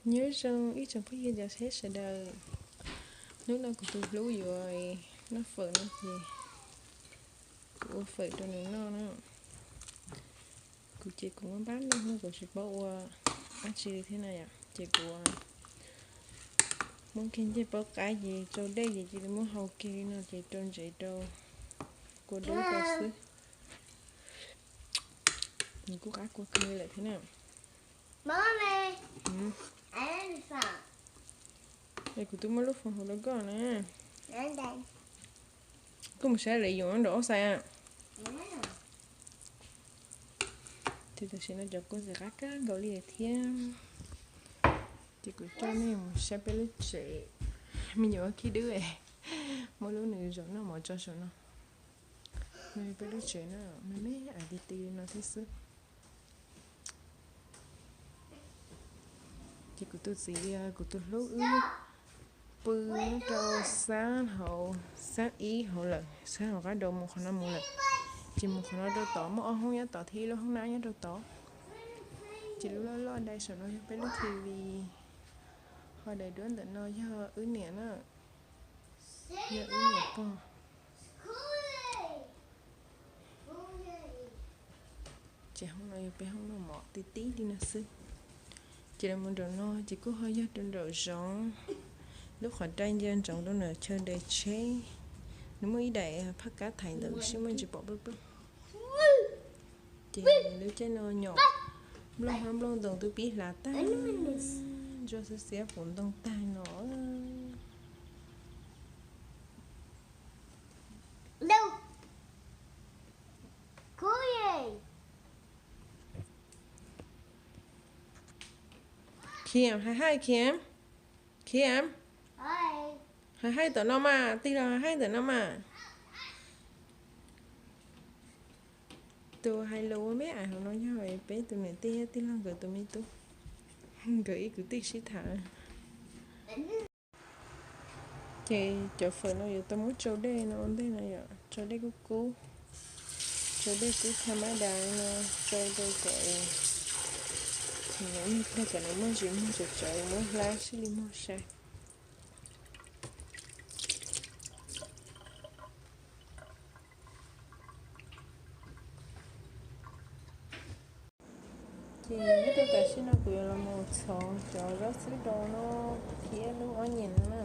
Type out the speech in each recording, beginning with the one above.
Nyob zoo ib tsoom phooj ywg cov saib sawv daws. Hnub no kuv tus hlub yuav noj fawm no ces kuv ua fawm rau nws noj na. Kuv ces kuv muab npab noj no kuv tsis paub ua dab tsi li thiab na yom, ces kuv muab kiag ncej paub qab ces tsau dej ces cia li muab hau kiag li no ces rau ntsev rau kua dub rau xwb. Nws kuj qab kua kawg li lawm thiab na. Es kuv twb muab lub foos hauv rau koj na. Koj mus saib lawv yuav nram ub xais. Ces tam sim no cov kua ntxim qab kawg nkaus li thiab. Ces kuv coj nej mus saib peb lub tsev. Me nyuam khib dub, muab lub nws zaum noj mov tso saum no. No yog peb lub tsev na, me me ais ti ti li no thiab xwb. Ces kuv tus txiv, kuv tus hlub wb pw nyob rau xab hauv, xab ib hauv lawm, xab hauv qab rau mus qhov no mus lawm. Ces mus qhov no rau tod, muaj ob hoob nyob tod thiab ib lub hoob nab nyob rau tod. Ces lub loj loj dai saum no yog peb lub T V, ho daim duab ntawm no yog wb niam na, yog wb niam pog. Ces hoob no yog peb hoob noj mov tib tib li no xwb. Ces los mus nraum no ces kuj ho yog rau nraum zoov, lub qhov rai nce ntsoov rau nram chaw daim tsheb. Nws muaj ib daim phaj kab thaiv ntawd sib muaj ntsis pom plooj plooj. Ces lub caij no nyom nplooj hmab nplooj ntoos twb pib hlav tag, ntsuag xiab xiab puv ntoo tag no. Khiam, hais hais Khiam. Khiam, hais hais tom no mas, tig los hais hais tom no mas. Tus hais lus ua me ais hauv no yog peb tus niam tij thiab tij laug nkawd tus me tub, nkawd ib kwv tij sib tham. Ces cov fawm no yuav tau muab tsau dej no ua ntej no yom, tsau dej kub kub, tsau dej kub tha mab das no, tsau rau kom nws muaj ntsis muag tsawv tsawv muab hlab sib li muag sai. Ces nyob rau tam sim no kuv yuav los mus txhov cov zaub xwb rau no thiab lub ob nyuam no na.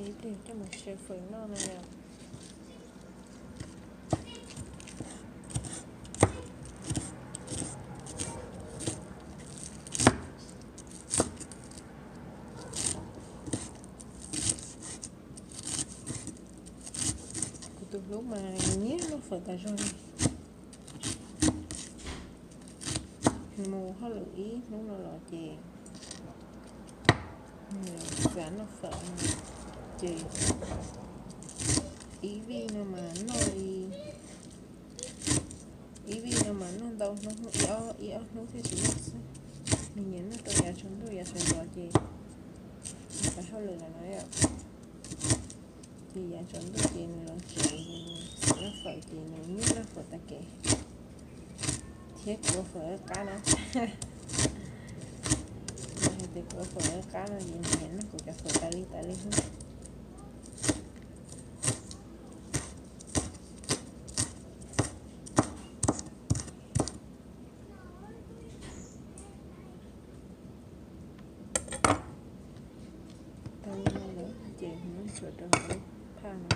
Ib pliag coj mus xyaw fawm noj no yom. Kuv tus hlub mas nyiam noj fawm tas zog li. Mus hauj lwm ib hnub no los ces nws xav noj fawm no ces ib vij no mas noj li, ib vij no mas noj ntau hnub, ib ob hnub thiaj tsis noj xwb. Nws nyiam noj rau yav tsaus ntuj yav sawv ntxov ces nws pais hauj lwm lawm no. Ces yav tsaus ntuj ces nws los tsev, nws noj fawm ces nws nyiam noj fawm tag kev. Thiab kuv ua fawm qab na. Yog hais tias kuv ua fawm qab no ces nws nyiam noj kuv cov fawm tas li tas li xwb. Tau li no lawm ces muab ntxuav rau hauv lub phaj no.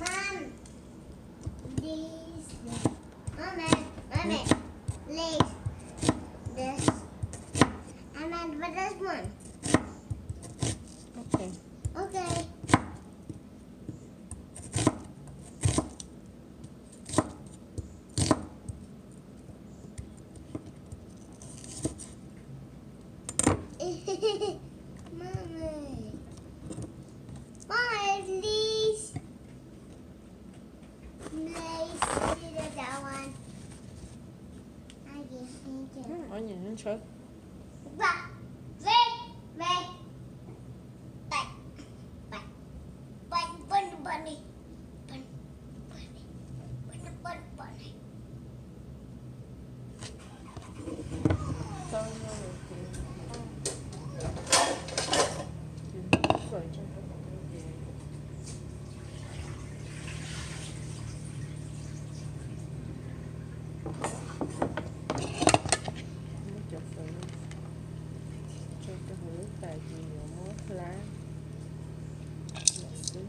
Mom, this, Mama, Mama, please, this, and then for this one. Okay. Okay. Mommy. Mommy, please. Please. Ntshawv. Muab cov fawm no tso rau hauv lub tais ces yuav muab hlab lawm xwb.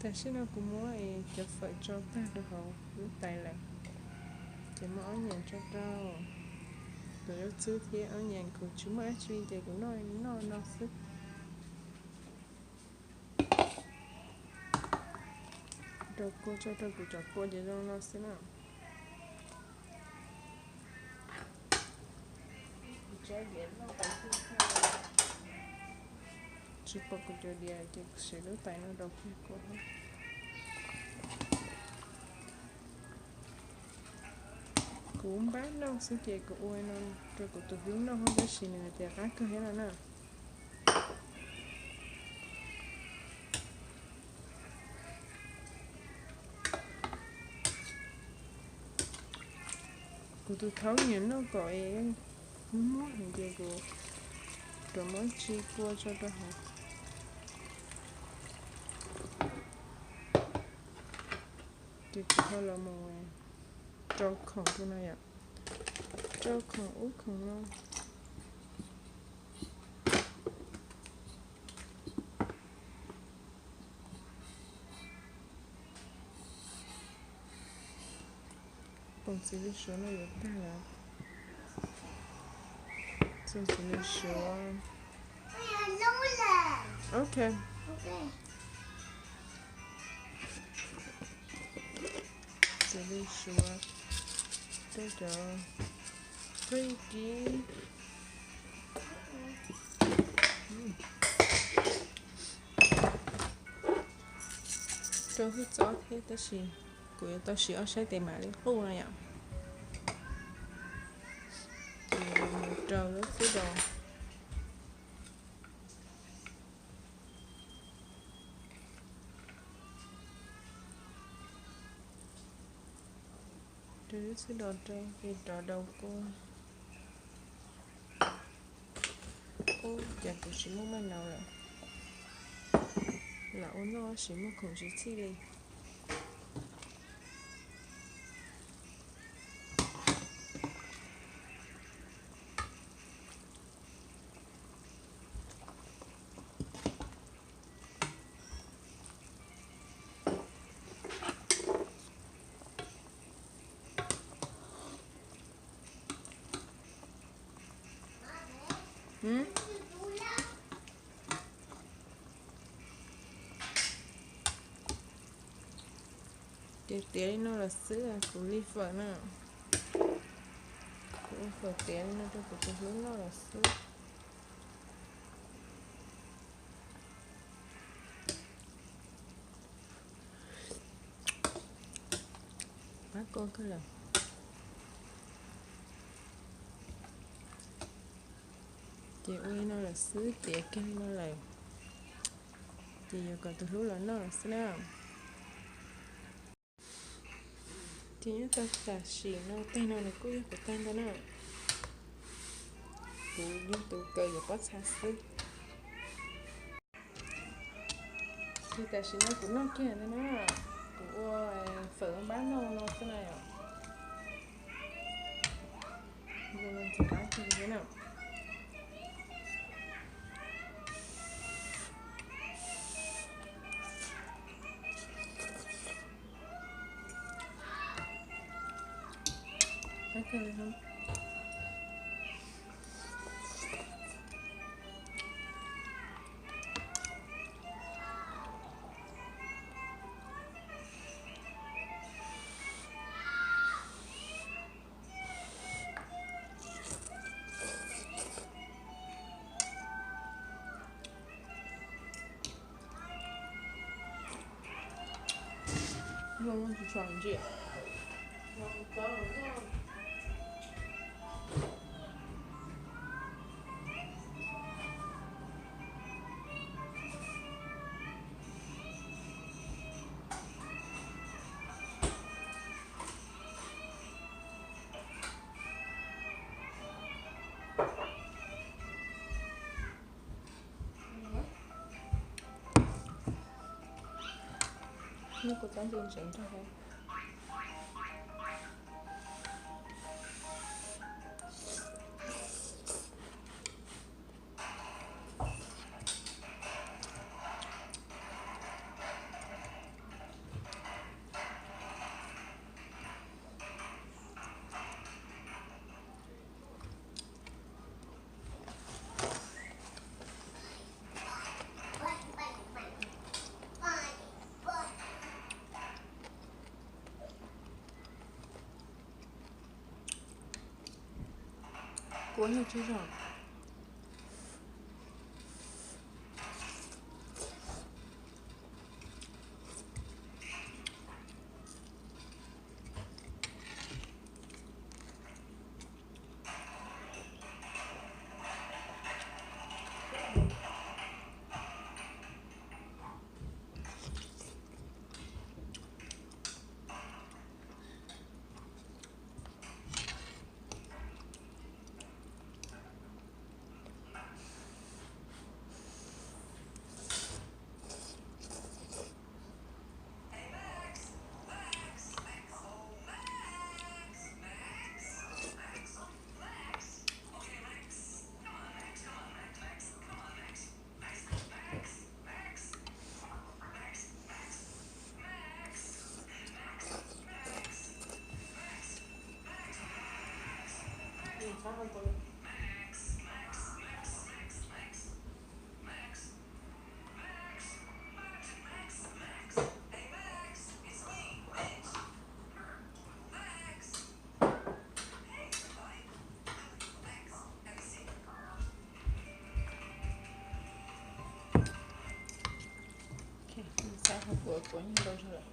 Tam sim no kuv muab cov fawm tso tag rau hauv lub tais lawm, ces muab ob nyaas tso rau. Kuv yuav txhwb thiab ob nyaas, kuv tsis muaj dab tsi ces kuv noj noj no xwb. Rau kua tso rau kuv cov kua ces zoo no xwb na. Tsis pom kuv cov diav ces kuv siv lub tais no rau kua. Kuv npab noj xwb ces kuv ua no rau kuv tus hlub noj tab sis nws hais tias qab kawg thiab no na. Kuv tus thaub nyiam noj kom es muag muag heev ces kuv rov muab tsi kua tso rau hauv. Ces kuv ho los mus rau khoom rau no yom, rau khoom ub khoom no. Poom txiv lws suav no yuav tag lawm. Txog txiv lws suav. Ok. Txiv lws suav, rau cov, rau ib kib, rau hwj txob thiab tab sis kuv yuav tau siv ob sab tes mam li qub no yom. Ces mus rau lub xub dos. Rau lub xub dos rau ces rov rau kua. Ub, cas kuv tsis muaj maj nau lawm. Lam ua noj tab sis muaj khoom tsis txhij li. Ces tiav li no lawm xwb, kuv li fawm na. Kuv ua fawm tiav li no rau kuv tus hlub noj lawm xwb. Qab kua kawg lawm. Ces ua li no lawm xwb, tiav kiag li no lawm. Ces yuav kom tus hlub los noj lawm xwb na. Ces nyob tau tam sim no tag no nws kuj yog kuv tag ntau na. Kuv yog tus kawg yuav pob txha xwb. Ces tam sim no kuv noj kiag ntawd na, kuv ua fawm npab noj no xwb na yom. Ua ntxim qab kawg thiab na. Qab kawg li. Zoo tsis tshua ntsia. Muab kua txob ntse ntsev nrog. Kua nyuj tsis zoo. Xav hau kua, kua nyuj ntau zog lawm.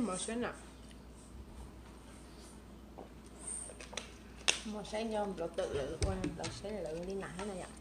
Mov saib na, mov saib nco nplov tawm lawv ua nplov saib lawv li nas thiab na yom.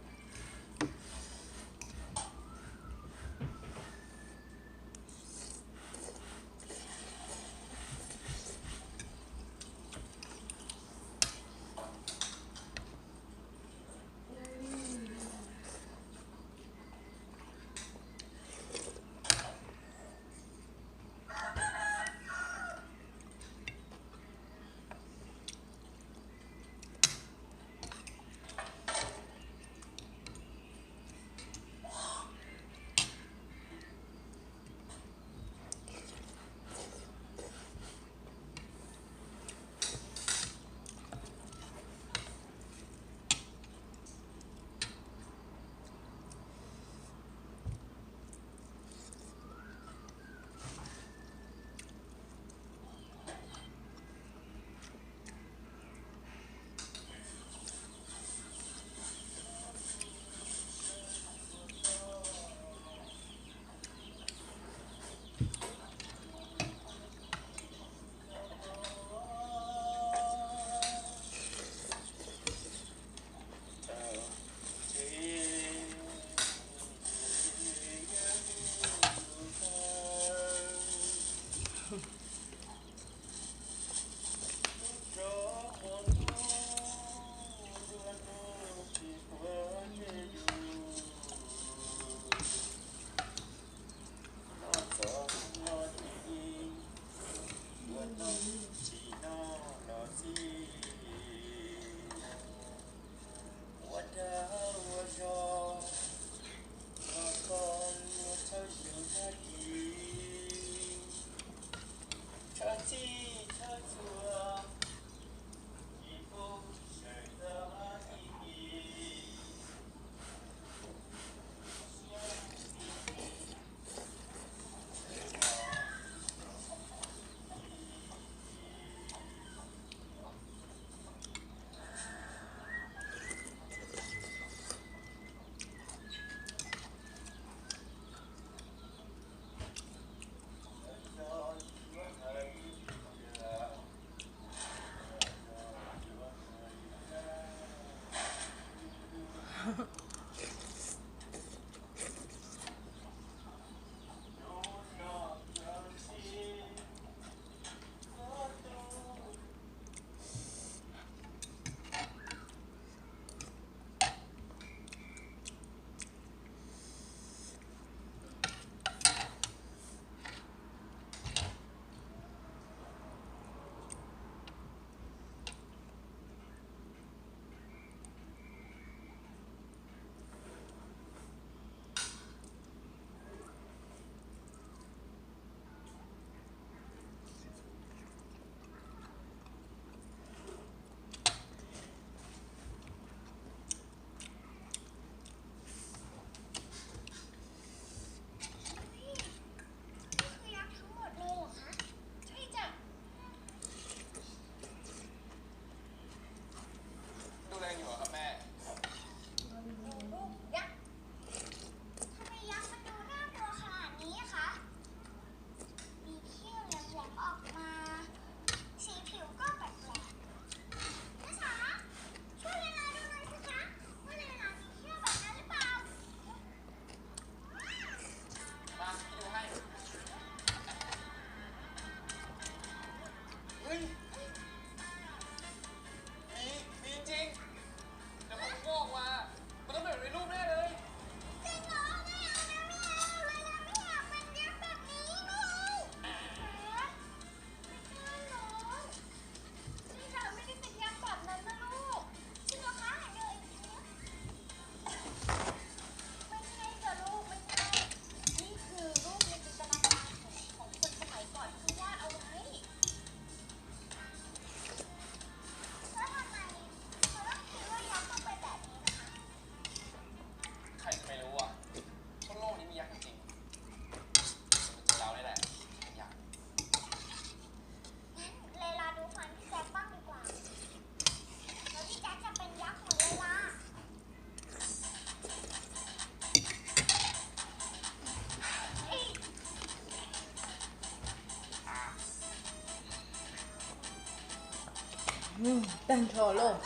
Tag nrho lauj.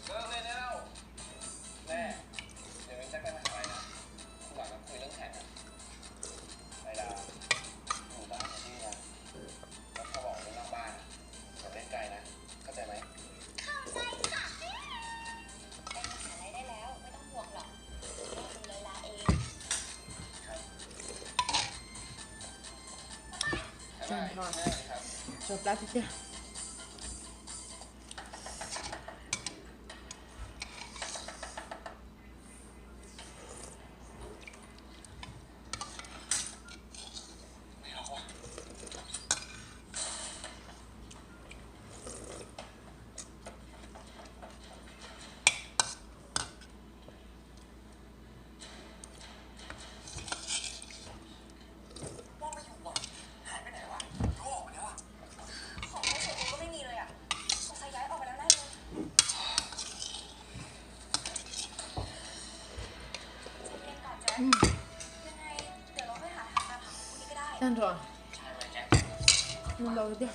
Ơ, Lê, Lê đâu? Lê, giờ mình chắc phải hỏi là không bảo nó quỳ lưng hẳn à? Hay là ngủ ba giờ đi là nó cho bỏ lên lau ba, rồi lên cày nè, เข้าใจไหม? เข้าใจค่ะ ไปมหาลัยได้แล้ว ไม่ต้องห่วงหรอก แม่ดูแลลาเอง Tag nrho, tso plab tiag tiag. Tag nrho, ntau tiag.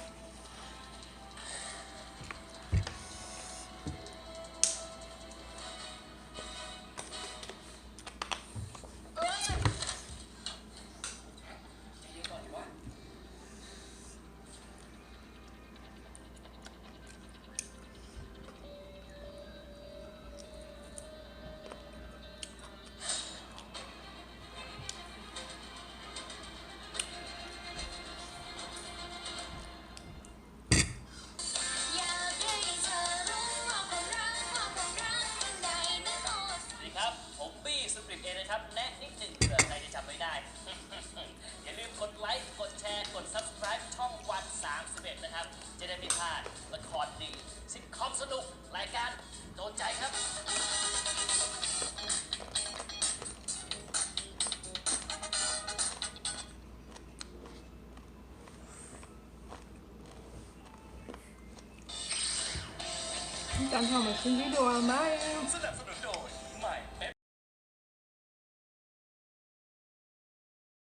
สวัสดีครับ ผมบี้สุกฤตเองนะครับ แนะนิดหนึ่งเผื่อใครจะจำไม่ได้ อย่าลืมกดไลค์ กดแชร์ กด subscribe ช่องวันสามสิบเอ็ดนะครับ จะได้ไม่พลาดละครดี ซิทคอมสนุก รายการโดนใจครับ Tag nrho mas sib ntsib dua mas.